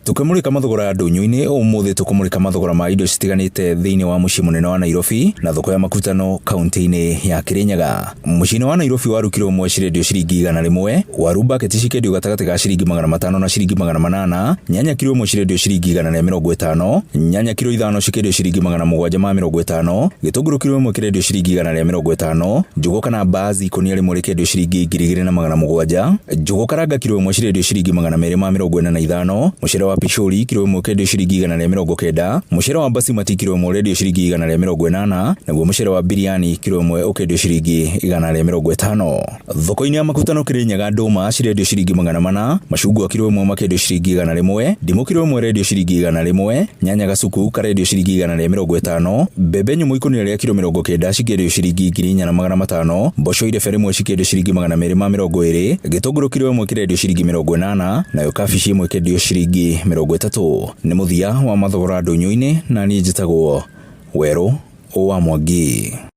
Tũkĩmũrĩka mathogora ndũnyũ-inĩ ũmũthĩ, tũkũmũrĩka mathogora ma indo citiganĩte thĩinĩ wa mũciĩ mũnene wa Nairobi na thoko ya Makutano kaunti-inĩ ya Kirinyaga. Mũciĩ-inĩ wa Nairobi waru kiro ĩmwe cirendio ciringi 100, waru baketi cikendio gatagatĩ ga ciringi 500 na ciringi 800, nyanya kiro ĩmwe cirendio ciringi 150, nyanya kiro 5 cikendio ciringi 750, gĩtũngũrũ kiro ĩmwe kĩrendio ciringi 150, njũgũ kana mbaazi ikũnia rĩmwe rĩkendio ciringi 2700, njũgũ karanga kiro ĩmwe cirendio ciringi 245, mũcere wa pishori kiro ĩmwe ũkendio ciringi 190, mũcere wa basimati kiro ĩmwe ũrendio ciringi 180, naguo mũcere wa biriani kiro ĩmwe ũkendio ciringi 150. Thoko-inĩ ya Makutano Kĩrĩnyaga ndũma cirendio ciringi 400, macungwa kiro ĩmwe makendio ciringi 100, ndimũ kiro ĩmwe ĩrendio ciringi 100, nyanya gacuku karendio ciringi 150, mbembe nyũmũ ikũnia rĩa kiro 90 cikendio ciringi 4500, mboco irebe rĩmwe cikendio ciringi 220, gĩtũngũrũ kiro ĩmwe kĩrendio ciringi 80, nayo kabici ĩmwe ĩkendio ciringi 30. Nĩ mũthia wa mathogora ndũnyũ-inĩ na niĩ njĩtagwo Werũ wa Mwangi.